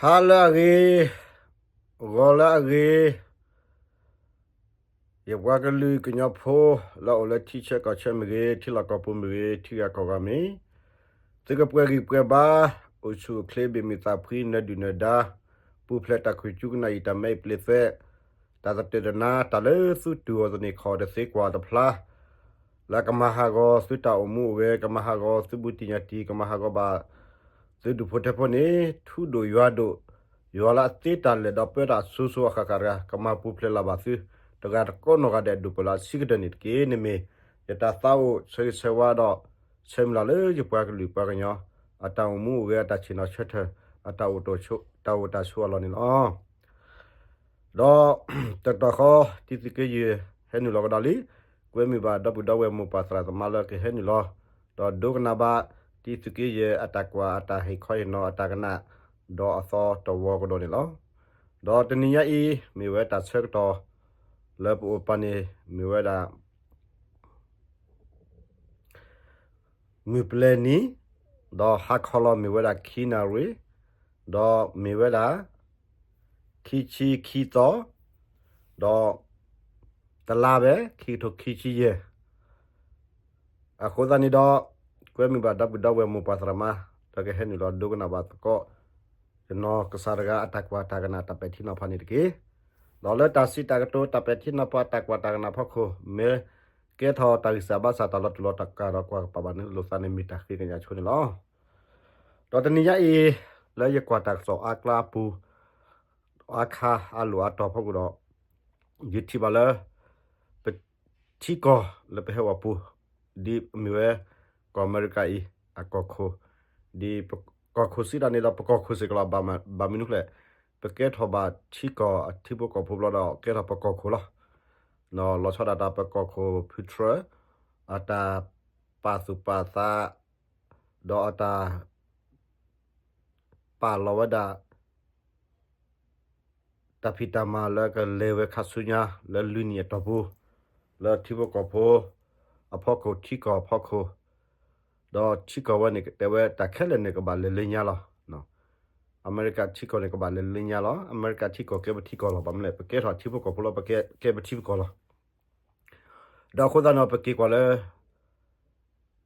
ဟါလၢအဂ့ၤ, ဂီၤလၢအဂ့ၤ, ယပှၤကလုာ်ကညီဖိ လၢအအိၣ်လၢထံဆၢကီၢ်ဆၢမ့ၢ်ဂ့ၤ, ထံလီၢ်ကီၢ်ပူၤမ့ၢ်ဂ့ၤ, ထံဂၤကီၢ်ဂၤမ့ၢ်, သုကပှဲၤဂံၢ်ပှဲၤဘါ, အိၣ်ဆူၣ်အိၣ်ချ့ ဘ့ၣ်မုၢ်သးဖှံ နၢၤဒုၣ်နၢၤဒါ, ပူၤဖျဲးတၢ်ခိၣ်ကၠူကနၣ်အံၤ တၢ်မဲအံၤပျ့ၤသဲး, တၢ်သတၢၢ်တနါ တၢ်လၢသုတူၢ်အီၤသန့ၤ ခီၣ်တသ့ကွၢ်တဖျါ လၢကမၤဟးဂီၤသုတၢ်အိၣ်မူအိၣ်ဂဲၤ, ကမၤဟးဂီၤသုဘူးတံၢ်ညၣ်တံၢ်, ကမၤဟးဂီၤဘၣ်သုဒူၣ်ဖိထၢဖိန့ၣ်, ထူဒိၣ်ယွၤဒိၣ်, ယွၤလၢအသ့တၢ်လၢာ်ဒီးပၢတၢ်အစိၤစိၤအဃၣ်ဃၣ်တဂၤ ကမၤပူၤဖျဲးလၢ်ဘၣ်သု တဂၤတကိးနီၢ်ဂၤဒဲး ဒိၣ်ပၢၢ်လၢအဆံးကတၢၢ်န့ၣ်တက့ၢ်. န့ၣ်မ့ၢ်ယတၢ်သးအိၣ်ဆၢဂ့ၤဆၢဝါဒီး ဆၢမုၢ်လၢ်လၢယပှၤကလုာ်ပှၤကညီ အတၢ်အိၣ်မူအိၣ်ဂဲၤ အတၢ်ဆ့ၣ်နီၤဆၢထၢၣ် အတၢ်အိၣ်တၢ်ဆိးအလီၢ်န့ၣ်လီၤ. ဒီးတကတီၢ်ဃီ တံၤသုးက့ယဲၢ်ဟဲနုာ်လီၤကဒီးလံ, ကွဲမုာ်ဘၣ်ဒီပုၢ်ဒီဝဲၢ်မိၢ်ပၢ်သရၣ်သမါလၢကဟဲနုာ်လီၤ, ဒီးဒိကနၣ်ဘၣ် တံၤသုးက့ယဲၢ်အတၢ်ကွၢ်အတၢ်ဟ့ၣ်ခီဟ့ၣ်နီၤအတၢ်ကနၣ်, ဒီးအသီတဝီကဒီးန့ၣ်လီၤ. ဒီးတနံၤညါအံၤ မ့ၢ်ဝဲတၢ်ဆၢကတီၢ် လၢပအိၣ်ပာ်န့ၣ် မ့ၢ်ဝဲဒၣ် မုၢ်ပျဲၤနံၤ, ဒီးဟါခီလီၤမ့ၢ်ဝဲဒၣ်ခံနၣ်ရံၣ်, ဒီးမ့ၢ်ဝဲဒၣ် ခံဆံခံသီ, ဒီး တလါဘဲ ခံကထိခံဆံယဲၢ်, အဃိသတးန့ၣ်ဒီး ကွဲမုာ်ဘၣ်ဒီပုၢ်ဒီဝဲၢ်မိၢ်ပၢ်သရၣ်သမါ လၢကဟဲနုာ်လီၤဒိကနၣ်ဘၣ်သကိး ယနီၢ်ကစၢ်တဂၤအတၢ်ကွၢ်တၢ်ကနၣ်တၢ်ပဲာ်ထံနီၤဖးန့ၣ်တက့ၢ်. ဒီးလၢတၢ်စံးတၢ်ကတိၤတၢ်ပဲာ်ထံနီၤဖးတၢ်ကွၢ်တၢ်ကနၣ်ဖီခိၣ် မ့ၢ်ကဲထီၣ်တၢ်ဂံၢ်စၢ်ဘါစၢ် တၢ်လီၤတူၢ်လီၤကာ်ဒီးကွၢ်ကပာ်ဘၣ်န့ၣ် လိာ်သးန့ၣ်မ့ၢ်တၢ်ဃ့ကညးဆိန့ၣ်လီၤ. ဒီးတနံၤညါအံၤ လၢယကွၢ်တၢ်ကစီၣ်အါကျါအပူၤ အါခါအလိာ်အတီၤဖီခိၣ်ဒီး ယထံၣ်ဘၣ်လၢ ပထံကီၢ်လၢပဟဲဝဲပူၤ ဒ်မ့ၢ်ဝဲ ကီၢ်အမဲရကၤအံၤ အကီၢ်ခိၣ်, ဒ်ပကီၢ်ခိၣ်စံးတၢ်န့ၣ်ဒီး ပကီၢ်ခိၣ်စ့ၢ်ကီးလီၤ. ဘၣ်မနုၤဃိလဲၣ်, ပကဲထီၣ်ဘၣ်ထံကီၢ်အထံဖိကီၢ်ဖိဘျီဒီး ကဲထီၣ်ပကီၢ်ခိၣ်လီၤ. လီၤဆီဒၣ်တၢ်ပကီၢ်ခိၣ်ဖုထြၢး အတၢ်ပာ်သူၣ်ပာ်သး ဒီးအတၢ် ပာ်လီၤဝဲဒၣ် တၢ်ဖံးတၢ်မၤလၢကလဲၤဝဲခါဆူညါ လၢလွံၢ်နံၣ်အတီၢ်ပူၤ လၢထံဖိကီၢ်ဖိအဖီခိၣ် ထံကီၢ်အဖီခိၣ်, ဒီးထံကီၢ်ဝဲန့ၣ် တဲဝဲတၢ်ခဲလၢာ်န့ၣ် ကဘၣ်လဲၤလၢညါလီၤ. အမဲရကၤထံကီၢ်န့ၣ် ကဘၣ်လဲၤလၢညါလီၤ. အမဲရကၤထံကီၢ်ကဲပထံကီၢ်လီၤ. ဘၣ်မနုၤလဲၣ်, ပကဲထီၣ်ထံဖိကီၢ်ဖိလီၤ, ပကဲပထံပကီၢ်လီၤ. ဒီးအဃိသတးန့ၣ် ပက့ၤကွၢ်လၢ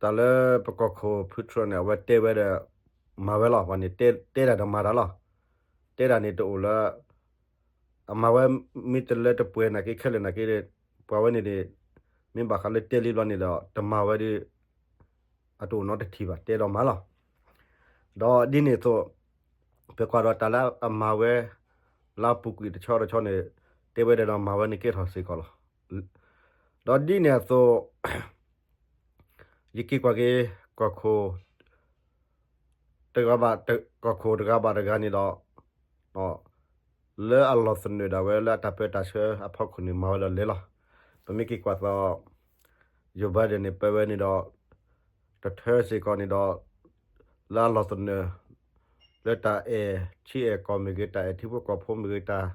တၢ်လၢပကီၢ်ခိၣ်ဖုထြၢးန့ၣ် အဝဲတဲဝဲဒီး မၤဝဲလီၤ. ပှၤန့ၣ် တဲတၢ်ဒီးမၤတၢ်လီၤ. တဲတၢ်န့ၣ်တအိၣ်လၢ အမၤဝဲ မ့ၢ်တလၢတပှဲၤနာ်က့ခဲလၢာ်နာ်က့ ပှၤဝဲန့ၣ်န့ၣ် မ့ၢ်ဘၣ်ဃးလၢတဲလံဘျီန့ၣ်ဒီး တမၤဝဲဒီး အတအိၣ်နီတထံၣ်ဘၣ် တဲဒီးမၤလီၤ. ဒီးဒ်န့ၣ်အသိး ပကွၢ်ဒီးတၢ်လၢအမၤဝဲ လၢအပူၤကွံာ်တဆီတဆီန့ၣ် တဲဝဲဒီးမၤဝဲန့ၣ်ကဲထီၣ်စ့ၢ်ကီးလီၤ. ဒီးဒ်န့ၣ်အသိး ယက့ၤကွၢ်က့ၤ ကီၢ်ခိၣ် တဂၤဘၣ် ကီၢ်ခိၣ်တဂၤဘၣ်တဂၤန့ၣ်ဒီး လၢအလီၢ်သနၢၣ်ဒၣ်ဝဲလၢအတၢ်ပၢတၢ်ဆှၢအဖီခိၣ်န့ၣ် မၤဝဲလီၤလဲၤလီၤ. ပမ့ၢ်က့ၤကွၢ်သိး Joe Biden န့ၣ် ပၢဝဲန့ၣ်ဒီး တထၢစ့ၢ်ကီးန့ၣ်ဒီး လၢအလီၢ်သနၢၣ် လၢတၢ်အဲၣ်ထံအဲၣ်ကီၢ်မ့ၢ်ဂ့ၤ, တၢ်အဲၣ်ထံဖိကီၢ်ဖိမ့ၢ်ဂ့ၤ, တၢ်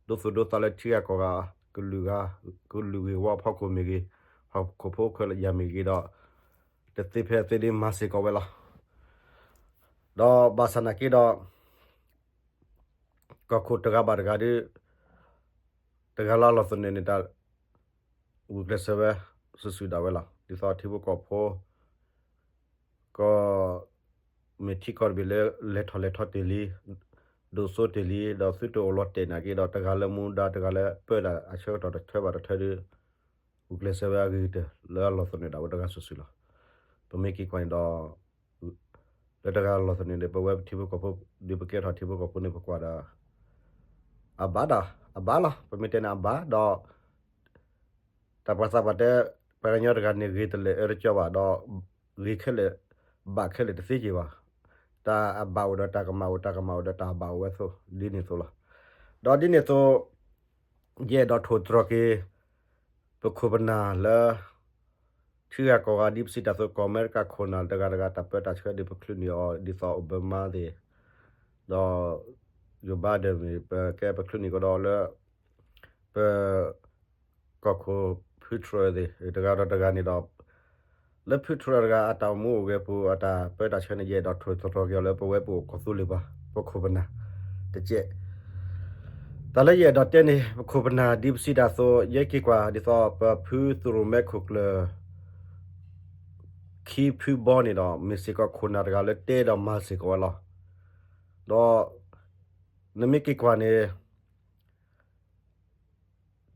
ဒိသူၣ်ဒိသးလၢထံဂၤကီၢ်ဂၤ ကလုာ်ဂ့ၢ်ဝီအဖီခိၣ်မ့ၢ်ဂ့ၤ, ဟီၣ်ခိၣ်ဖိခွဲးယာ်မ့ၢ်ဂ့ၤဒီး တသ့ဖဲအသ့ဒ်မၤစ့ၢ်ကီးဝဲလီၤ. ဒီးဘၣ်ဆၣ်နာ်က့ဒီး ကီၢ်ခိၣ်တဂၤဘၣ်တဂၤဒီး တဂၤလၢအလီၢ်သနၢၣ်န့ၣ် တၢ်ဂုာ်ကျဲးစၢးဝဲ စုာ်စုာ်ဒၣ်ဝဲလီၤ. ဒ်သိးထံဖိကီၢ်ဖိ ကီၢ် မ့ၢ်ထံကီၢ်တဘ့ၣ်လၢ လဲၤထီၣ်လဲၤထီတ့ၢ်လံ, ဒိၣ်စိတ့ၢ်လံ, ဒီးသုတအိၣ်လီၤတဲာ်နာ်က့ဒီး တဂၤလၢမူဒါ တဂၤလၢပၢတၢ်အဆၢကတီၢ်တထၢဘၣ်တထၢဒီး ဂုာ်ကျဲးစၢးဝဲအဂ့ၤကတၢၢ် လၢအလီၢ်သနၢၣ်ဒၣ်ဝဲတဂၤစုာ်စုာ်လီၤ. ပမ့ၢ်က့ၤကွၢ်န့ၣ်ဒီး လၢတဂၤလီၢ်သနၢၣ်န့ၣ် ပဝဲပထံဖိကီၢ်ဖိ ဒ်ပကဲထီၣ်ထံဖိကီၢ်ဖိန့ၣ် ပကွၢ်ဒီး အဘၣ်ဒီး အဘၣ်လီၤ. ပမ့ၢ်တဲန့ၣ်အဘၣ်ဒီး တၢ်ပှၤသးပှၢ်တဲ ပှၤကညီတဂၤန့ၣ် ဂ့ၤတလၢာ်အၢတကီဘၣ်ဒီး ဂ့ၤခဲလၢာ် ဘၣ်ခဲလၢာ်တသ့က့ၤဘၣ်. တၢ်အဘၣ်အိၣ်ဒီးတၢ်ကမၣ်အိၣ်, တၢ်ကမၣ်အိၣ်ဒီးတၢ်ဘၣ်အိၣ်ဝဲအသိး ဒ်န့ၣ်အသိးလီၤ. ဒီးဒ်န့ၣ်အသိး ယအဲၣ်ဒိးထိၣ်သတြီၤက့ၤ ပခိၣ်ပနၢ်လၢ ထံဂၤကီၢ်ဂၤ ဒ်ပစံးတၢ်အသိး ကီၢ်အမဲရကၤခိၣ်နၢ်တဂၤတဂၤ တၢ်ပၢတၢ်ဆှၢဒ်ပချုးန့ၢ်အီၤ ဒ်သိး Obama သ့ၣ် ဒီး Joe Biden မ့ၢ် ပကဲပချုးန့ၢ်ကဒီးလၢ ပ ကီၢ်ခိၣ်ဖုထြၢးသ့ၣ် တဂၤဒီးတဂၤန့ၣ်ဒီး လၢဖုထြၢးတဂၤအတၢ်အိၣ်မူအိၣ်ဂဲၤပူၤ အတၢ်ပၢတၢ်ဆှၢန့ၣ် ယအဲၣ်ဒိးထိၣ်သတြီၤက့ၤအီၤလၢပဝဲပအိၣ်ကီၢ်သူလ့ၤပှၤ ပခိၣ်ပနၢ် တကဲး, တၢ်လၢယအဲၣ်ဒိးတဲန့ၣ် ပခိၣ်ပနၢ်ဒ်ပစံးတၢ်အသိး ယဲက့ၤကွၢ်ဒ်သိး ပဖုသရိၣ်မဲခိၣ်ကျၢၢ် ခံဖုဘီန့ၣ်ဒီး မ့ၢ်စ့ၢ်ကီးခိၣ်နၢ်တဂၤလၢတဲဒီးမၤစ့ၢ်ကီးဝဲလီၤ. ဒီးနမ့ၢ်က့ၤကွၢ်န့ၣ်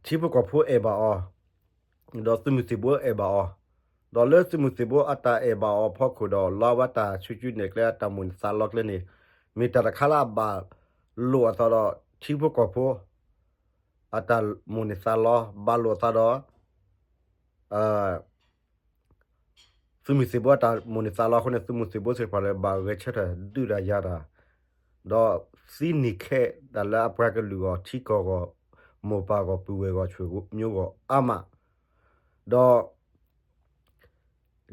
ထံဖိကီၢ်ဖိအဲၣ်ဘၣ်အီၤ, ဒီးသုးမုၢ်သံၣ်ဘိအဲၣ်ဘၣ်အီၤ, ဒီးလၢသုးမုၢ်သံၣ်ဘိအတၢ်အဲၣ်ဘၣ်အီၤအဖီခိၣ်ဒီး လၢအဝဲတၢ်ဆူၣ်ဆူၣ်န့ၣ်ကျဲ အတၢ်မိၣ်န့ၢ်သးလီကျဲန့ၣ် မ့ၢ်တၢ်တခါလၢအဘၣ်လိာ်အသးဒီး ထံဖိကီၢ်ဖိ အတၢ်မိၣ်န့ၢ်သးလီ ဘၣ်လိာ်အသးဒီး သုးမုၢ်သံၣ်ဘိအတၢ်မိၣ်န့ၢ်သးလီအဃိန့ၣ် သုးမုၢ်သံၣ်ဘိသ့ၣ်တဖၣ်လၢဘၣ်ဂဲၤဆၢထၢၣ်ဒုးတၢ်ယၤတၢ်, ဒီးသံန့ၢ်ခဲတၢ်လၢအပှၤကလုာ်အဂီၢ် ထံကီၢ်အဂီၢ် မိၢ်ပၢ်အဂီၢ် ပုၢ်ဝဲၢ်အဂီၢ် ဆွေမျိုးအဂီၢ်အါမး,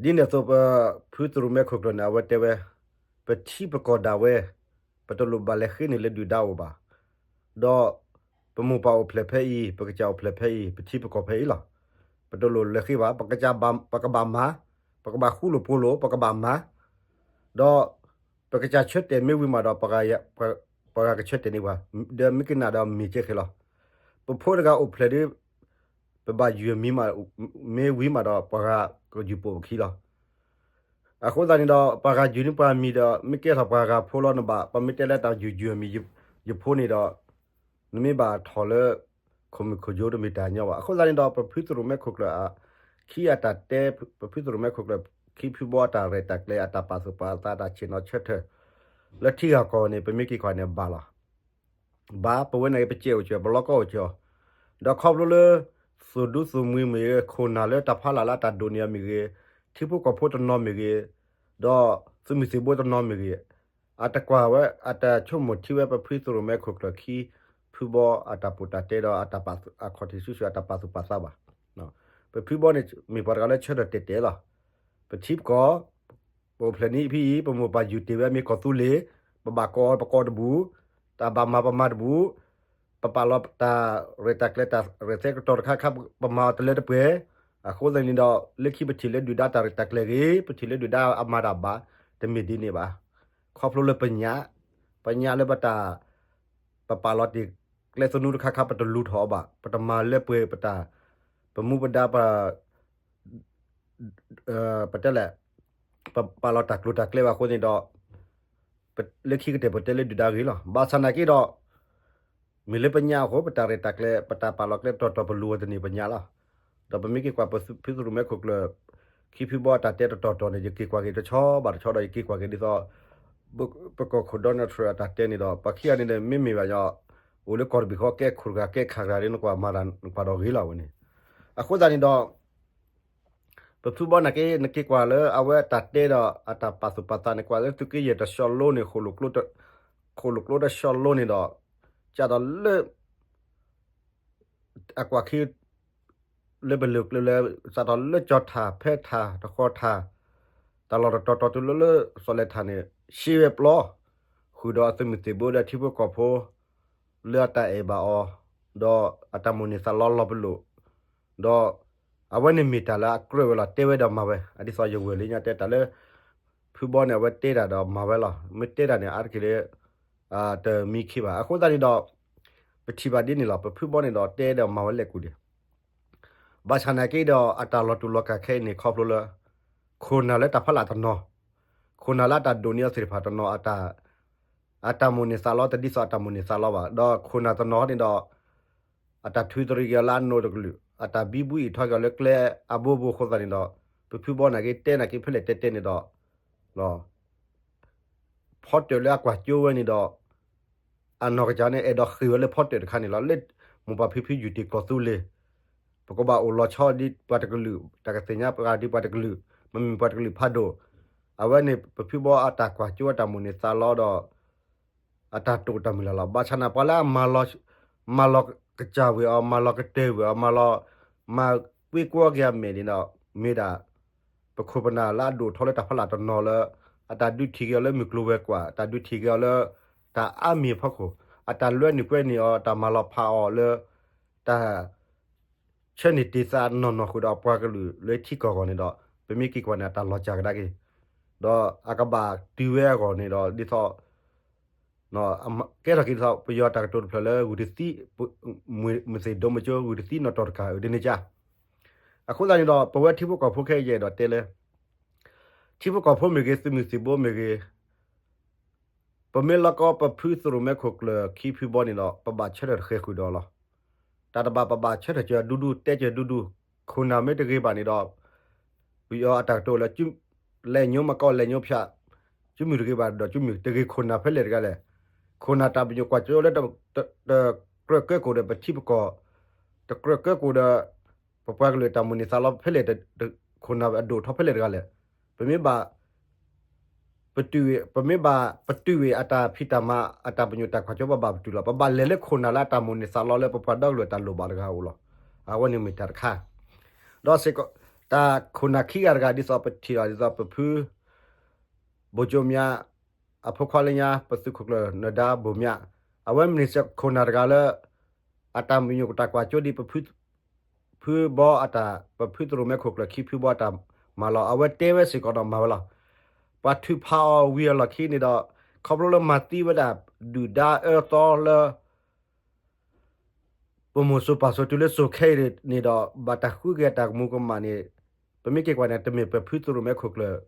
ဒီး ဒ်န့ၣ်အသိး ပဖုသရိၣ်မဲခိၣ်ကျၢၢ်န့ၣ် အဝဲတဲဝဲ, ပထံပကီၢ်ဒၣ်ဝဲ ပတလိၣ်ဘၣ်လဲၤဃ့န့ၢ်လၢဒုၣ်ဒါအိၣ်ဘၣ်. ဒီးပမိၢ်ပၢ်အိၣ်ဖျဲၣ်ဖဲအံၤ, ပကစၢ်အိၣ်ဖျဲၣ်ဖဲအံၤ, ပထံပကီၢ်ဖဲအံၤလီၤ. ပတလိၣ်လဲၤဃ့ဘၣ်, ပကဘၣ်မၤ, ပကဘၣ်ဃူလိာ်ဖိးလိာ်, ပကဘၣ်မၤ, ဒီးပကစၢ်ဆၢတဲာ်မ့ၢ်ဝံၤမးဒီး ပှၤဂၤကဆၢတဲာ်န့ၢ်ပှၤ, ဒီးမ့ၢ်ကနၣ်ဒီးမ့ၢ်ကဲဃဲလီၤ. ပဖိတဂၤအိၣ်ဖျဲၣ်ဒီး ပဘၣ်ယုၢ်မံၤမး, မ့ၢ်ဝံၤမးဒီး ပှၤဂၤကယုၢ်ပိာ်ပခံလီၤ. အဃိသတးန့ၣ်ဒီး ပှၤဂၤယုၢ်န့ၢ်ပှၤမံၤဒီး မ့ၢ်ကဲထီၣ်ပှၤဂၤဖိလီၤနဘၣ်, ပမ့ၢ်တဲလၢတၢ်ယုၢ်ယုၢ်မံၤယဖိန့ၣ်ဒီး နမ့ၢ်ဘၣ်ထီၣ်လၢ ခိၣ်မုၢ်ခိၣ်ယိတမ့ၢ်တၢ်ညီဘၣ်. အဃိသတးန့ၣ်ဒီး ပဖုသရိၣ်မဲခိၣ်ကျၢၢ်အခံအတၢ်တဲ, ပဖုသရိၣ်မဲခိၣ်ကျၢၢ် ခံဖုဘီအတၢ်ရဲၣ်တၢ်ကျဲၤ အတၢ်ပာ်သူၣ်ပာ်သး တၢ်ဆ့ၣ်နီၤဆၢထၢၣ် လၢထံဂၤကီၢ်န့ၣ် ပမ့ၢ်က့ၤကွၢ်န့ၣ်ဘၣ်လီၤ. ဘၣ် ပဝဲန့ၣ်ဂ့ၤ ပစဲးအိၣ်စၢၤ ပလီကီအိၣ်စၢၤ, ဒီးခီဖျိလၢ သုးဒူသုးမုၢ်မ့ၢ်ဂ့ၤ, ခိၣ်နၢ်လၢတၢ်ဖီလာ်လၢအတၢ်ဒိၣ်န့ၢ်အီၤမ့ၢ်ဂ့ၤ, ထံဖိကီၢ်ဖိတနီၤမ့ၢ်ဂ့ၤ, ဒီးသုးမုၢ်သံၣ်ဘိတနီၤမ့ၢ်ဂ့ၤ, အတကွၢ်ဝဲ အတဆိကမိၣ်ထံဝဲပဖုသရိၣ်မဲခိၣ်ကျၢၢ်ခံဖုဘီအတၢ်ပူၤတၢ်တဲဒီး အခီၣ်ထံးဆူၣ်ဆူၣ်အတၢ်ပာ်သူၣ်ပာ်သးဘၣ်. ပဖုဘီန့ၣ် မ့ၢ်ပှၤတဂၤလၢဆၢထၢၣ်တဲာ်တဲာ်လီၤ. ပထံပကီၢ် ပအိၣ်ဖျဲၣ်န့ၢ်ဖဲအံၤ ပမိၢ်ပၢ်ယုၢ်တ့ၢ်ဝဲမ့ၢ်ကီၢ်သူလ့ၤ, ပဘၣ်ကိးပကိးတဘူၣ်, တၢ်ဘၣ်မၤပမၤတဘူၣ်, ပပာ်လီၤတၢ်ရဲၣ်တၢ်ကျဲၤ တၢ်ရဲၣ်သဲကတီၤတခါခါ ပမၤအီၤတလၢတပှဲၤ. အဃိသတးန့ၣ်ဒီး လၢခံပထံၣ်လၢဒုၣ်ဒါတၢ်ရဲၣ်တၢ်ကျဲၤဂ့ၤ, ပထံၣ်လၢဒုၣ်ဒါအမၤတၢ်ဘၣ်, တမ့ၢ်ဒ်န့ၣ်ဘၣ်. ခီဖျိလၢပညါ, ပညါလၢပတၢ် ပပာ်လီၤတ့ၢ်ကျဲသနူတခါခါ ပတလူၤထီၣ်အီၤဘၣ်, ပတမၤလၢပှဲၤပတၢ်, ပမူပဒါပ ပတဲလဲၣ်, ပပာ်လီၤတၢ်ကျိၤတၢ်ကျဲဘၣ်အဃိန့ၣ်ဒီး လၢခံကတၢၢ်ပတဲလၢဒုၣ်ဒါဂ့ၤလီၤ. ဘၣ်ဆၣ်နာ်က့ဒီး မ့ၢ်လၢပညါအဃိ ပတၢ်ရဲၣ်တၢ်ကျဲၤ ပတၢ်ပာ်လီၤကျဲတီၤတီၤ ပလူၤအီၤတန့ၢ်ပညါလီၤ. ဒီးပမ့ၢ်က့ၤကွၢ်ပဖုသရိၣ်မဲခိၣ်ကျၢၢ် ခံဖုဘီအတၢ်တဲတီၤတီၤန့ၣ် ယက့ၤကွၢ်က့ၤတဆီဘၣ်တဆီဒီး ယက့ၤကွၢ်က့ၤဒ်သိး ပကီၢ်ခိၣ် Donald Trump အတၢ်တဲန့ၣ်ဒီး ပှၤခံဂၤန့ၣ်ဒီး မ့မ့ၢ်ဘၣ်ညီ အိၣ်လၢကီၢ်တဘ့ၣ်ဃီ ကဲခိၣ်တဂၤကဲခးတဂၤဒီး နကွၢ်မၤတၢ်နကွၢ်ဒီးဂ့ၤလီၤဝဲန့ၣ်. အဃိသတးန့ၣ်ဒီး ပဖုဘီနာ်က့ နက့ၤကွၢ်လၢအဝဲအတၢ်တဲဒီး အတၢ်ပာ်သူၣ်ပာ်သးန့ၣ် ကွၢ်လၢသုးက့ယဲၢ်တဆီလိန့ၣ် ဃိၣ်လိာ်ကျိတဆီလိန့ၣ်ဒီး စးထီၣ်လၢ အကွၢ်ခံ လၢပလၢၢ်ကျဲလၢ စးထီၣ်လၢကၠီၤထၣ် ဖဲထၣ် တဃီၤထၣ် တၢ်လီၢ်တတီၤတီၤတုၤလၢလၢစီၤလဲၤထၣ်န့ၣ် ရှဲဝဲပျီ ဃုာ်ဒီးအသုးမုၢ်သံၣ်ဘိဒီးထံဖိကီၢ်ဖိ လၢအတၢ်အဲၣ်ဘၣ်အီၤ ဒီးအတၢ်မိၣ်န့ၢ်သးလီလီၤပလိာ် ဒီး အဝဲန့ၣ်မ့ၢ်တၢ်လၢအကြၢးဝဲလီၤ တဲဝဲဒီးမၤဝဲ အဒ်သိးယဝဲၢ်လၢညါတဲတၢ်လၢ ဖုဘီန့ၣ် အဝဲတဲတၢ်ဒီးမၤဝဲလီၤ မ့ၢ်တဲတၢ်န့ၣ် အါတက့ၢ်လၢ တမံခ့ဘၣ် အဃိသတးန့ၣ်ဒီး ပထံၣ်ဘၣ်ဒ်န့ၣ်လီၤ ပဖုဘီန့ၣ်ဒီးတဲဒီးမၤဝဲလဲၣ်ကူၣ်ဒံး ဘၣ်ဆၣ်နာ်က့ဒီး အတၢ်လီၤတူာ်လီၤကာ်ခဲအံၤန့ၣ် ခီဖျိလၢ ခိၣ်နၢ်လၢတၢ်ဖီလာ်တနီၤ, ခိၣ်နၢ်လၢအတၢ်ဒိၣ်န့ၢ်အီၤသ့ၣ်တဖၣ်တနီၤ အတၢ် အတၢ်မိၣ်န့ၢ်သးလီ တဒ်သိးအတၢ်မိၣ်န့ၢ်သးလီဘၣ်, ဒီးခိၣ်နၢ်တနီၤန့ၣ်ဒီး အတၢ်ထုးတရံးက့ၤအီၤလၢအနိးတကလုာ်, အတၢ်ဘံဘူအံးထီၣ်က့ၤအီၤလၢကျဲအဘိဘိအဃိသတးန့ၣ်ဒီး ပဖုဘီနာ်က့တဲနာ်က့ဖဲလဲၣ်တဲတဲန့ၣ်ဒီး ဖီတၢၣ်လၢအကွၢ်ကၠိဝဲန့ၣ်ဒီး အနီၢ်ကစၢ်န့ၣ် အဲၣ်ဒိးဃ့ၢ်ဝဲလၢဖီတၢၣ်တခါန့ၣ်လီၤ. လၢမိၢ်ပၢ်ဖံဖုယူၢ်တ့ၢ်ကီၢ်သူလ့ၤ, ပကဘၣ်အိၣ်လီၤဆီဒ်ပှၤတကလုာ်, တၢ်ကသ့ၣ်ညါပှၤဒ်ပှၤတကလုာ်, မ့မ့ၢ်ပှၤတကလုာ်ဖးဒိၣ်, အဝဲန့ၣ် ပဖုဘီအတၢ်ကွၢ်ကၠိအတၢ်မိၣ်န့ၢ်သးလီဒီး အတၢ်တိာ်တၢ်မုၢ်လၢ်လီၤ. ဘၣ်ဆၣ်န့ၣ် ပှၤလၢအမၤလီၤ, မၤလီၤကစၢ်ဝဲအီၤ, မၤလီၤကတၢၢ်ဝဲအီၤ, မၤလီၤ, မၤကွ့ကွီက့ၤအမဲာ်န့ၣ်ဒီး မ့ၢ်ဒၣ် ပခိၣ်ပနၢ်လၢအဒိၣ်ထီၣ်လၢတၢ်ဖီလာ်တနီၤလၢ အတၢ်ဒုးထံၣ်က့ၤအီၤလၢမုၢ်ကျိၤဝဲၤကွာ်, တၢ်ဒုးထံၣ်က့ၤအီၤလၢ တၢ်အါမံၤအဖီခိၣ်, အတၢ်လွဲနုာ်ကွဲနုာ်အီၤ, တၢ်မၤလီၤဖးအီၤလၢ တၢ် ဆၢန့ၢ်တ့ၢ်သးနီၢ်နီၢ်ဃုာ်ဒီးအပှၤကလုာ်လၢထံကီၢ်အဂီၢ်န့ၣ်ဒီး ပမ့ၢ်က့ၤကွၢ်န့ၣ် အတၢ်လီၤစၢ်ကဒါက့ၤ, ဒီးအကဘၣ်တုၤဝဲအဂီၢ်န့ၣ်ဒီး ဒ်သိး ကဲထီၣ်က့ၤဒ်သိး ပယီၤတၢ်ကတိၤတဖျၢၣ်လၢဂုၢ်တသံ, မုၢ်သ့ၣ်ဒိမကၠိ ဂုၢ်တသံနီၣ်တီၢ်တကၢ်အဒ်န့ၣ်ကါ. အဃိသတးန့ၣ်ဒီး ပဝဲထံဖိကီၢ်ဖိခဲအံၤယအဲၣ်ဒိးတဲလၢ ထံဖိကီၢ်ဖိမ့ၢ်ဂ့ၤ သုးမုၢ်သံၣ်ဘိမ့ၢ်ဂ့ၤ, ပမ့ၢ်လီၤကီပဖုသရိၣ်မဲခိၣ်ကျၢၢ်ခံဖုဘီန့ၣ်ဒီး ပဘၣ်ဆၢထၢၣ်တဃဲၤဃုာ်ဒီးလီၤ. တၢ်တဘၣ်ပဘၣ်ဆၢထၢၣ်စၢၤဒူဒူ တဲစၢၤဒူဒူ, ခိၣ်နၢ်မ့ၢ်တဂ့ၤဘၣ်န့ၣ်ဒီး ပယီၤအတၢ်ကတိၤလၢ လဲၤညိမကီလဲၤညိဖၠး, ကၠူမုၢ်တဂ့ၤဘၣ်ဒီး ကၠူမုၢ်တဂ့ၤခိၣ်နၢ်ဖဲလဲၣ်တဂၤလဲၣ်. ခိၣ်နၢ်တၢ်ပညိၣ်ကွၢ်စိလၢ တကြၢးကၢကိၣ်ဒီးပထံပကီၢ်, တကြၢးကၢကိၣ်ဒီး ပပှၤကလုာ်တၢ်မိၣ်န့ၢ်သးလီဖဲလဲၣ်, ခိၣ်နၢ်အဒိၣ်ထီၣ်ဖဲလဲၣ်တဂၤလဲၣ်. ပမ့ၢ်ဘၣ် ပမ့ၢ်ဘၣ်ပတုာ်ဝဲအတၢ်ဖံးတၢ်မၤ အတၢ်ပညိၣ်တၢ်ကွၢ်စိ ပဘၣ်ပတုာ်လီၤ. ပဘၣ်လဲၤလၢခိၣ်နၢ်လၢအတၢ်မိၣ်န့ၢ်သးလီလၢပပှၤဒီကလုာ်အတၢ်လိၣ်ဘၣ်တဂၤအအိၣ်လီၤ. အဝဲန့ၣ်မ့ၢ်တၢ်တခါ ဒီးစ့ၢ်ကီး တၢ်ခိၣ်နၢ်ခံဂၤတဂၤ ဒ်သိးပထံၣ်လီၤ ဒ်သိးပဖု ဘိၣ်ကၠိမၠါ အဖိခွါလၢညါ ပသုးခိၣ်ကျၢၢ်နၢၤဒါဘိၣ်မၠါ, အဝဲမ့ၢ်စ့ၢ်ခိၣ်နၢ်တဂၤလၢ အတၢ်မညိၣ်တၢ်ကွၢ်စိဒ်ပဖု ဖုဘီအတၢ် ပဖုသရိၣ်မဲခိၣ်ကျၢၢ်ခံဖုဘီအတၢ်မၤလီၤ. အဝဲတဲဝဲစ့ၢ်ကီးဒီးမၤဝဲလီၤ. ပှၤထုးဖးအီၤဝံၤအလီၢ်ခံန့ၣ်ဒီး ခီဖျိလၢမၤသံဝဲဒၣ်ဒုၣ်ဒါအၢသီလၢ ပမိၢ်စိၤပၢ်စိၤတုၤလၢစိၤခဲအံၤန့ၣ်ဒီး ဘၣ်တၢ်ဃုက့ၤအတၢ်ကမူၤကမၣ်န့ၣ် ပမ့ၢ်က့ၤကွၢ်န့ၣ် တမ့ၢ်ပဖုသရိၣ်မဲခိၣ်ကျၢၢ်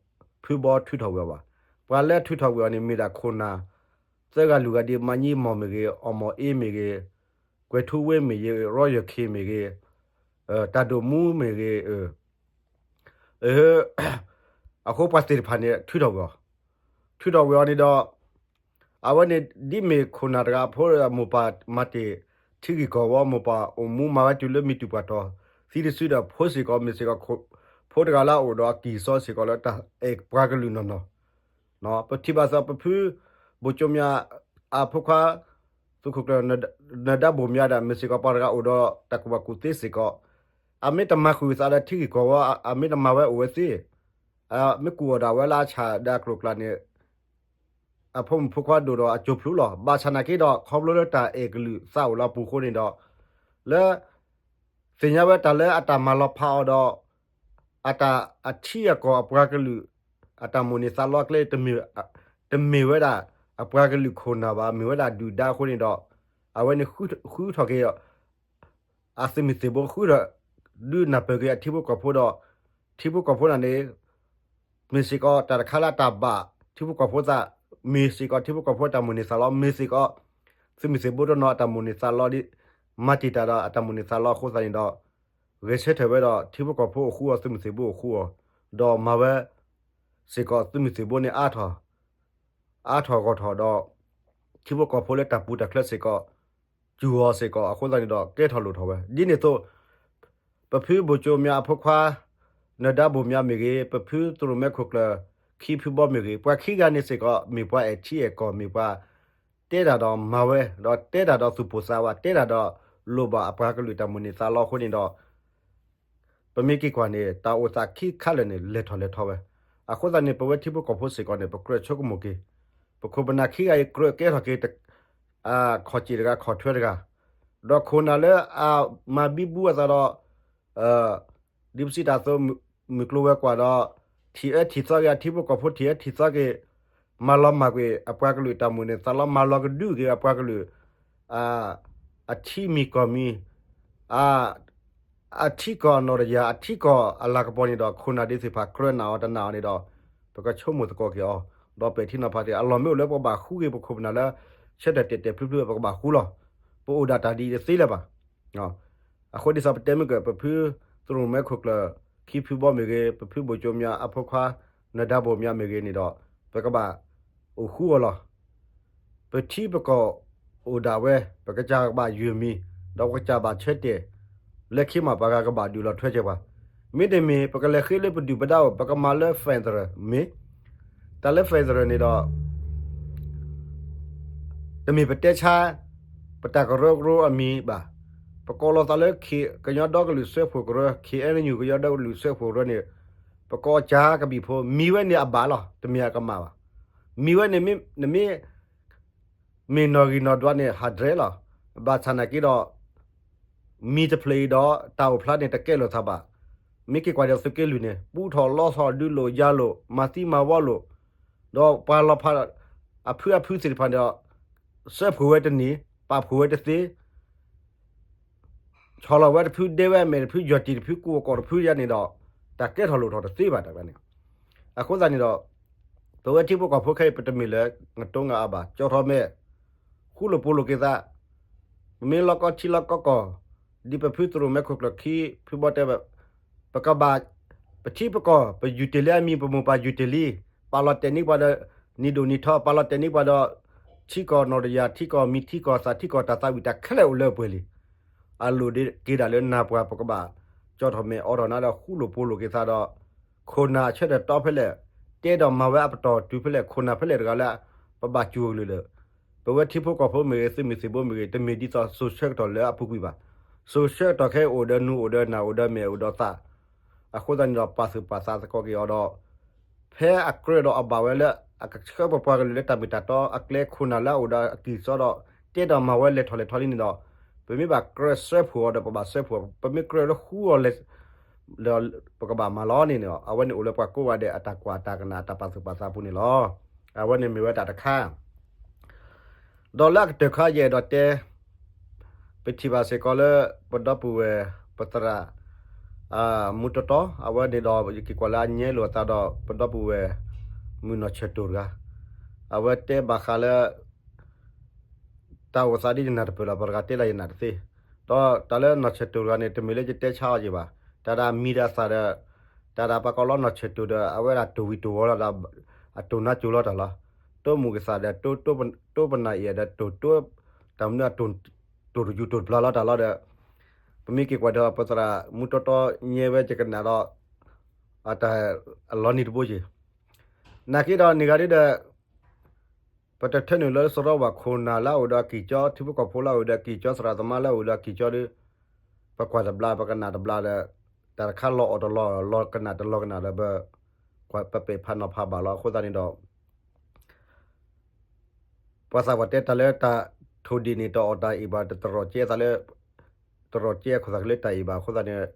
ဖုဘီထုးထီၣ်ဝံၤအီၤဘၣ်. ပှၤလၢထုးထီၣ်ဝံၤအီၤန့ၣ် မ့ၢ်ဒၣ်ခိၣ်နၢ် သၢဂၤလွံၢ်ဂၤဒ် မါညံမီၢ်မ့ၢ်ဂ့ၤ, အီၣ်မီၢ်အ့မ့ၢ်ဂ့ၤ, ကွဲၤထူဝ့မ့ၢ်ဂ့ၤ, ရီယၢၢ်ခ့မ့ၢ်ဂ့ၤ, တၢ်ဒိၣ်မူမ့ၢ်ဂ့ၤ, အဃိပှၤသ့ၣ်တဖၣ်န့ၣ် ထုးထီၣ်ဝံၤအီၤ, ထုးထီၣ်ဝံၤအီၤန့ၣ်ဒီး အဝဲန့ၣ်ဒ်မ့ၢ်ခိၣ်နၢ်တဂၤအဖိ မိၢ်ပၢ်မၤတ့ၢ် ထံဂ့ၢ်ကီၢ်ဝီ မိၢ်ပၢ်အိၣ်မူမၤဝဲတုၤလၢမံၤတူာ်ပှၢ်တီၤ သံတစုဒီး ဖိစ့ၢ်ကီး မ့ၢ်စ့ၢ်ကီး ဖိတဂၤလၢအအိၣ်ဒီးအကံၢ်စီစ့ၢ်ကီးလၢတၢ်အဲၣ်ပှၤကလုာ်နီၢ်နီၢ် ပထံၣ်ဘၣ်သးပဖု ဘိၣ်ကၠိမၠါ အဖိခွါ သုးခိၣ်ကျၢၢ် နၢၤဒါဘိၣ်မၠါဒၣ် မ့ၢ်စ့ၢ်ကီးပှၤတဂၤအိၣ်ဒီးတၢ်ကူၣ်ဘၣ်ကူၣ်သ့စ့ၢ်ကီး, အမ့ၢ်တမၤဃုာ်သးလၢထံဂ့ၢ်ကီၢ်ဝီ အမ့ၢ်တမၤဝဲအိၣ်ဝဲသ့, မ့ၢ်ကူၣ်အီၤဒၣ်ဝဲလၢအဆၣ်ဒီးအကျိၤအကျဲန့ၣ် အဖိမုၣ်ဖိခွါဒိၣ်ဒီးအကၠိဖျိလီၤ. ဘၣ်ဆၣ်နာ်က့ဒီး ခီဖျိလၢတၢ်အဲၣ်ကလုာ်သးအိၣ်လၢအပူၤအဃိန့ၣ်ဒီး လၢ သ့ၣ်ညါဝဲတၢ်လၢအတၢ်မၤလီၤဖးအီၤဒီး အတၢ်အထံအကီၢ်အပှၤကလုာ် အတၢ်မိၣ်န့ၢ်သးလီအကျဲ တမ့ၢ်ဝဲဒၣ် အပှၤကလုာ်ခိၣ်နၢ်ဘၣ် မ့ၢ်ဝဲဒၣ်ဒုၣ်ဒါအဃိန့ၣ်ဒီး အဝဲန့ၣ်ဃုထီၣ်က့ၤ အသုးမုၢ်သံၣ်ဘိဃုထီၣ် ဒုးနၢ်ပၢၢ်က့ၤအထံဖိကီၢ်ဖိဒီး ထံဖိကီၢ်ဖိန့ၣ် မ့ၢ်စ့ၢ်ကီးတၢ်တခါလၢအတၢ်ဘၣ်ထံဖိကီၢ်ဖိသး, မ့ၢ်စ့ၢ်ကီးထံဖိကီၢ်ဖိအတၢ်မိၣ်န့ၢ်သးလီ, မ့ၢ်စ့ၢ်ကီး သုးမုၢ်သံၣ်ဘိတနီၤအတၢ်မိၣ်န့ၢ်သးလီဒ် မၤတံာ်တာ်ဒီးအတၢ်မိၣ်န့ၢ်သးလီအဃိသတးန့ၣ်ဒီး ဂဲၤဆၢထၢၣ်ဝဲဒီးထံဖိကီၢ်ဖိအိၣ်ဃူအီၤ သုးမုၢ်သံၣ်ဘိအိၣ်ဃူအီၤ, ဒီးမၤဝဲ စ့ၢ်ကီးသုးမုၢ်သံၣ်ဘိန့ၣ် အါထီၣ်ဂီၢ်ထီၣ်ဒီး ထံဖိကီၢ်ဖိလၢတၢ်ပူၤတၢ်ချၢစ့ၢ်ကီး စူၢ်အီၤစ့ၢ်ကီးအဃိသတးန့ၣ်ဒီး ကဲထီၣ်လိၣ်ထီၣ်ဝဲ ဒ်န့ၣ်အသိး ပဖုဘိၣ်ကၠိမၠါအဖိခွါ နၢၤဒါဘိၣ်မၠါမ့ၢ်ဂ့ၤ, ပဖုသရိၣ်မဲခိၣ်ကျၢၢ် ခံဖုဘီမ့ၢ်ဂ့ၤ, ပှၤခံဂၤန့ၣ်စ့ၢ်ကီး မ့ၢ်ပှၤအဲၣ်ထံအဲၣ်ကီၢ် မ့ၢ်ပှၤ တဲတၢ်ဒီးမၤဝဲ, ဒီးတဲတၢ်ဒီးသူၣ်ပိၢ်သးဝး, တဲတၢ်ဒီးလိၣ်ဘၣ်အပှၤကလုာ်တၢ်မိၣ်န့ၢ်သးလီအဃိန့ၣ်ဒီး ပမ့ၢ်က့ၤကွၢ်န့ၣ် တၢ်အိၣ်သးခံခါလၢာ်န့ၣ် လဲၤထီၣ်လဲၤထီဝဲ. အဃိသတးန့ၣ် ပဝဲထံဖိကီၢ်ဖိစ့ၢ်ကီးန့ၣ် ပကြၢးဆိကမိၣ်က့ၤ ပခိၣ်ပနၢ်ခံဂၤအံၤကြၢးကဲထီၣ်က့ၤ ခီၣ်စ့ၣ်တဂၤ ခီၣ်ထွဲတဂၤ, ဒီးခိၣ်နၢ်လၢအမၤဘံဘူအသးဒီး ဒ်ပစံးတၢ်အသိး မုၢ်ကျိၤဝဲၤကွာ်ဒီး ထံၣ်အၢထံၣ်သီက့ၤ အထံဖိကီၢ်ဖိထံၣ်အၢထံၣ်သီက့ၤ မၤလီၤမၢ်ကွံာ်အပှၤကလုာ်တၢ်မိၣ်န့ၢ်သးလီ မၤလီၤကဒုက့ၤအပှၤကလုာ် အထံမံၤကီၢ်မံၤ အထံကီၢ်အနီၣ်တယၢ် အထံကီၢ်အလၤကပီၤန့ၣ်ဒီး ခိၣ်နၢ်ဒ်သ့ၣ်တဖၣ်ကြၢးနာ်အီၤတနာ်အီၤန့ၣ်ဒီး ပကဆိကမိၣ်သကိးက့ၤအီၤ, ဒီးပဲာ်ထံနီၤဖးသ့ၣ် အလီၢ်မ့ၢ်အိၣ်လၢပကဘၣ်ဃူက့ၤပခိၣ်ပနၢ်လၢ ဆၢထၢၣ်တဲာ်တဲာ်ဖျုဖျု ပကဘၣ်ဃူလီၤ. ပအိၣ်ဒၣ်တၢ်ဒ်အံၤတသ့လၢၤဘၣ်. အဃိဒ်သိးပတဲမ့ၢ်ကၢၢ် ပဖုသရိာ်မဲခိၣ်ကျၢၢ် ခံဖုဘီမ့ၢ်ဂ့ၤ, ပဖုဘိၣ်ကၠိမၠါအဖိခွါ နၢၤဒါဘိၣ်မၠါမ့ၢ်ဂ့ၤန့ၣ်ဒီး ပကဘၣ်အိၣ်ဃူအီၤလီၤ. ပထံပကီၢ်အိၣ်ဒၣ်ဝဲ ပကစၢ်ကဘၣ်ယုၢ်မံၤ ဒီးပကစၢ်ဘၣ်ဆၢတဲာ် လၢခံမးပှၤဂၤကဘၣ်ဒုးလီၤထွဲကဲပှၤ, မ့တမ့ၢ် ပကလဲၤဃ့လၢပဒုၣ်ပဒါအိၣ် ပကမၤလၢ federal မ့ၢ် တၢ်လၢ federal န့ၣ်ဒီး တမ့ၢ်ပတဲဆါ ပတၢ်ကရၢကရိအမံၤဘၣ်. ပကိးလီၤသးလၢ ကညီဒီကလုာ်စၢဖှိၣ်ကရၢ ခ့ၣ်အဲၣ်ယူၣ် ကညီဒီကလုာ်စၢဖှိၣ်ကရၢန့ၣ် ပကိးကၠါကဘံၣ်ဖိ မံၤဝဲန့ၣ်အဘၣ်လီၤ တမ့ၢ်အကမၣ်ဘၣ်. မံၤဝဲန့ၣ် နမ့ၢ် မ့ၢ်နီၣ်ဂံၢ်နီၣ်ဒွးန့ၣ် ဟးဒြဲလီၤ. ဘၣ်ဆၣ်နာ်က့ဒီး မံၤတဖျၢၣ်အံၤဒီး တၢ်အိၣ်ဖျါန့ၣ် တကဲလိာ်သးဘၣ်. မ့ၢ်က့ၤကွၢ်ဒီးသုးက့လွံၢ်န့ၣ် ပူထီၣ်လီထီၣ် ဒုးလိာ်ယၤလိာ် မၤသံမၤဝီလိာ် ဒီးပှၤလီၤဖး အဖုအဖုသ့ၣ်တဖၣ်န့ၣ်ဒီး စၢဖှိၣ်ဝဲတန့ၢ်, ပာ်ဖှိၣ်ဝဲတသ့, ဆီၣ်လီၤဝဲတဖု, ဒဲဝဲအမဲာ်တဖု, ယီၢ်တံၢ်တဖု, ကူၣ်အကီၢ်တဖုယါန့ၣ်ဒီး, တၢ်ကဲထီၣ်လိၣ်ထီၣ်တသ့ဘၣ်တၢ်န့ၣ်. အဃိသတးန့ၣ်ဒီး, ပဝဲထံဖိကီၢ်ဖိခဲအံၤ ပတမ့ၢ်လၢ နတိငါအါဘၣ်, ကၠီထီၣ်မဲာ်, ဃူလိာ်ဖိးလိာ်က့ၤသး, ပမ့ၢ်လီၢ်ကီထံလီၢ်ကီကီၢ်, ဒ်ပဖုသရိၣ်မဲခိၣ်ကျၢၢ်ခံ ဖုဘီတဲ ပကဘၣ်, ပထံပကီၢ် ပယူၢ်တ့ၢ်လံအမံၤ, ပမိၢ်ပၢ်ယူၢ်တ့ၢ်လံ, ပာ်လီၤတဲာ်န့ၢ်ပှၤဒီး နံၤဒိၣ်နံၤထီ, ပာ်လီၤတဲာ်န့ၢ်ပှၤဒီး ထံကီၢ်နီၣ်တယၢ်, ထံကီၢ်မံၤ, ထံကီၢ်သၣ်, ထံကီၢ်တၢ်သးဝံၣ်တၢ်ခဲလၢာ်အိၣ်လၢပှဲၤလံ. အလိၣ်က့ၤဒၣ်လၢနၢ်ပှၤ ပကဘၣ်ကၠီထီၣ်မဲာ်အိးထီၣ်နါဒီး ဃူလိာ်ဖိးလိာ်က့ၤသးဒီး, ခိၣ်နၢ်အဆၢထၢၣ်တီဖဲလဲၣ်, တဲဒီးမၤဝဲအပတီၢ်တုၤဖဲလဲၣ်, ခိၣ်နၢ်ဖဲလဲၣ်တဂၤလၢ ပဘၣ်စူၢ်ကလုၢ်လၢ ပဝဲထံဖိကီၢ်ဖိမ့ၢ်ဂ့ၤ, သုးမုၢ်သံၣ်ဘိမ့ၢ်ဂ့ၤ, တမ့ၢ်ဒ်သိးစိၤဆၢကတီၢ်လၢအပူၤကွံာ်ဘၣ်. စိၤဆၢကတီၢ်ခဲအံၤအိၣ်ဒီးနူၤ, အိၣ်ဒီးနၢ်, အိၣ်ဒီးမဲာ်, အိၣ်ဒီးသး, အဃိသတးန့ၣ်ဒီး ပာ်သူၣ်ပာ်သးသကိးက့ၤအီၤဒီး ဖဲအကြၢးဒီးအဘၣ်ဝဲလၢ အကဆှၢပပှၤကလုာ်လၢတၢ်မ့ၢ်တၢ်တီ, အကျဲခိၣ်နၢ်လၢအအိၣ်ဒီးအကံၢ်စီဒီး တဲဒီးမၤဝဲလဲၤထီၣ်လဲၤထီလံန့ၣ်ဒီး, ပမ့ၢ်ဘၣ်ကြၢးစၢဖှိၣ်အီၤဒီး ပဘၣ်စၢဖှိၣ်, ပမ့ၢ်ကြၢးလၢဃူအီၤလဲၤ ဒီးပကဘၣ်မၤလီၤန့ၣ်န့ၣ်, အဝဲန့ၣ်အိၣ်လၢပှၤကိးဂၤဒဲးအတၢ်ကွၢ်တၢ်ကနၣ် အတၢ်ပာ်သူၣ်ပာ်သးအပူၤန့ၣ်လီၤ. အဝဲန့ၣ်မ့ၢ်ဝဲတၢ်တခါ ဒီးလၢအကတၢၢ်ခါယအဲၣ်ဒိးတဲ, ပထံၣ်ဘၣ်စ့ၢ်ကီးလၢ ပဒီပုၢ်ဝဲၢ် ပသရၣ် မူတီတီ, အဝဲန့ၣ်ဒီး ယက့ၤကွၢ်လၢအညဲလိာ်အသးဒီး ပဒီပုၢ်ဝဲၢ် မုၢ်နီၢ်ဆၢၣ်တိၢ်တဂၤ, အဝဲတဲဘၣ်ဃးလၢ တၢ်အိၣ်သးဒ်ယနၢ်တပၢၢ်လီၤ, ပှၤတဂၤတဲဒၣ်ယနၢ်တသ့, ဒီးတၢ်လၢနီၢ်ဆၢၣ်တိၢ်တဂၤန့ၣ် တမ့ၢ်လၢယတဲဆါအီၤယံၤဘၣ်, တၢ်ဒၣ်မံၤဒီးအသၣ်ဒီး တၢ်ဒၣ်ပှၤကိးလီၤနီၢ်ဆၢၣ်တိၢ်ဒီး အဝဲဒၣ်တိၢ်ဝံၤတိၢ်ဝီၤလီၤဒီး အတိၢ်နါကၠိၤလီၤတၢ်လီၤ, တိၢ်မုၢ်ကသၣ်ဒီး တိၢ်ပနၢ်အံၤဒီး တိၢ်တိၢ် တၢ်မနုၤအတိၢ် တိၢ်တယူၤတိၢ်တပျၢ်လီၤတၢ်လီၤဒီး, ပမ့ၢ်က့ၤကွၢ်ဒီး ပသရၣ်မူတီတီညဲဝဲယကနၣ်ဒီး အတၢ်အလီၤနံၤတဘိယံၤ, နာ်က့ဒီးန့ၣ်ဂၤဒ်ဒီး ပတထၢနုာ်လၢစရီဘၣ်, ခိၣ်နၢ်လၢအအိၣ်ဒီးအကံၢ်ကၠီ, ထံဖိကီၢ်ဖိလၢအအိၣ်ဒီးအကံၢ်ကၠီ, သရၣ်သမါလၢအအိၣ်ဒီးအကံၢ်ကၠီဒီး ပကွၢ်တဘျါ ပကနၣ်တဘျါဒီး တၢ်တခါလီၤအီၣ်တလီၤ လီၤကနၣ်တလီၤကနၣ်ဒီး ပပဲာ်ဖးနီၤဖးဘၣ်လီၤ. အဃိသတးန့ၣ်ဒီး ပှၤသးပှၢ်တဲတၢ်လၢတၢ်ထိၣ်ဒံၣ်န့ၣ် တအီၣ်တၢ်အံၣ်ဘၣ်, တရီၣ်ကဲသးလၢ တရီၣ်ကဲအခိၣ်သးကလၢတၢ်အံၣ်ဘၣ်. အဃိသတးန့ၣ်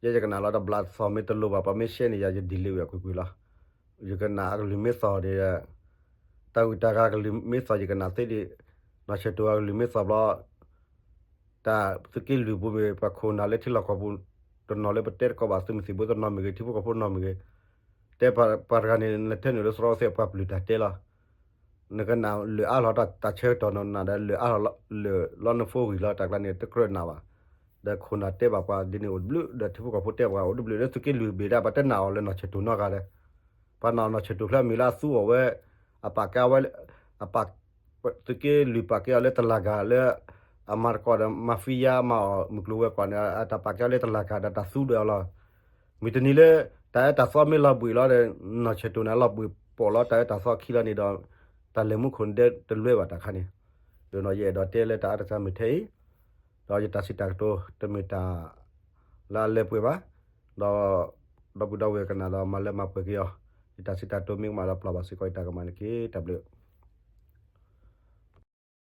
ယဲယကနၣ်လီၤတဘျါသီၣ်မ့ၢ်တလိၤဘၣ် ပှၤမ့ၢ်ရှဲန့ၣ်ယၤ ယဒ်လဲၣ်ဝဲအကွ့ၢ်ကွ့ၢ်လီၤ. ယကနၣ်အကလုၢ်မ့ၢ်သီၣ်ဒီး တၢ်ဂုၤတၢ်ဂၤကလုၢ်မ့ၢ်သီၣ် ယကနၣ်သ့ဒံး, နီၢ်ဆၢၣ်တိၢ်အကလုၢ်မ့ၢ်သီၣ်ဘျီ တၢ်သုးက့လွံၢ်ပူၤမ့ၢ်ဂ့ၤ ပှၤခိၣ်နၢ်လၢထံလီၢ်ကီၢ်ပူၤ တနီၤလၢပတဲတကိးဘၣ် သုးမုၢ်သံၣ်ဘိတနီၤမ့ၢ်ဂ့ၤ ထံဖိကီၢ်ဖိတနီၤမ့ၢ်ဂ့ၤ, တဲပှၤတဂၤန့ၣ် နထၢနုာ်လၢစရီသ့ၣ် ပှၤပျုၢ်တၢ်တဲလီၤ. နကနၣ်လၢာ်အါလီၤတၢ်ဆၢကတီၢ်နီၢ်နၤဒီး လၢာ်အါလီၤလၢာ်လီၤနဖိဂံၢ်လီၤ တၢ်ကျါန့ၣ် တကြၢးနၢ်ဘၣ်. ဒီးခိၣ်နၢ်တဲဘၣ်ပှၤဒ်န့ၣ်အိၣ်တဘျုး ဒီးထံဖိကီၢ်ဖိတဲပှၤအိၣ်တဘျုး လၢသုးက့လွံၢ်ဘ့ၣ်ဒၣ် ပှၤတနာ်အီၤလၢနီၢ်ဆၢၣ်တိၢ်နီတဂၤဒီး ပှၤနာ်နီၢ်ဆၢၣ်တိၢ်ဖျၢၣ်မံၤလၢအသူအီၤဝဲ အပာ်ကဲဝဲ အပာ် သုးက့လွံၢ်ပာ်ကဲအီၤလၢတလၢ်ကၤလၢ အမၤတကိးဒီး mafia မၤအီၣ်မုၢ်ကျိၤဝဲၤကွာ်န့ၣ် အတၢ်ပာ်ကဲအီၤလၢတလၢ်ကၤဒီးတၢ်သူဒီးအီၤလီၤ. မုၢ်တနံၤလၢ တၢ်အၢတၢ်သီမ့ၢ်လီၤဘှံးလီၤဒီး နီၢ်ဆၢၣ်တိၢ်န့ၣ် အလီၤဘှံးပိာ်လီၤတၢ်အၢတၢ်သီခံလီၤန့ၣ်ဒီး တၢ်လဲၤမူခိၣ်န့ၣ်ဒဲတလွဲဘၣ်တၢ်ခါန့ၣ်. ဒီးယအဲၣ်ဒိးတဲလၢတၢ်အါတစၢ်မ့ၢ်ထဲအံၤ ဒီးယတၢ်စံးတၢ်ကတိၤ တမ့ၢ်တၢ်လၢအလၢပှဲၤဘၣ်. ဒီး ဒီပုၢ်ဒီဝဲၢ်ကနၣ်ဒီးမၤလၢမၤပှဲၤက့ၤအီၤ, ယတၢ်စံးတၢ်ကတိၤမ့ၢ်ကမၣ်ဒီးပျၢ်ဘၣ်စ့ၢ်ကီးယတၢ်ကမၣ်န့ၣ်တက့ၢ်. တၢ်ဘျုး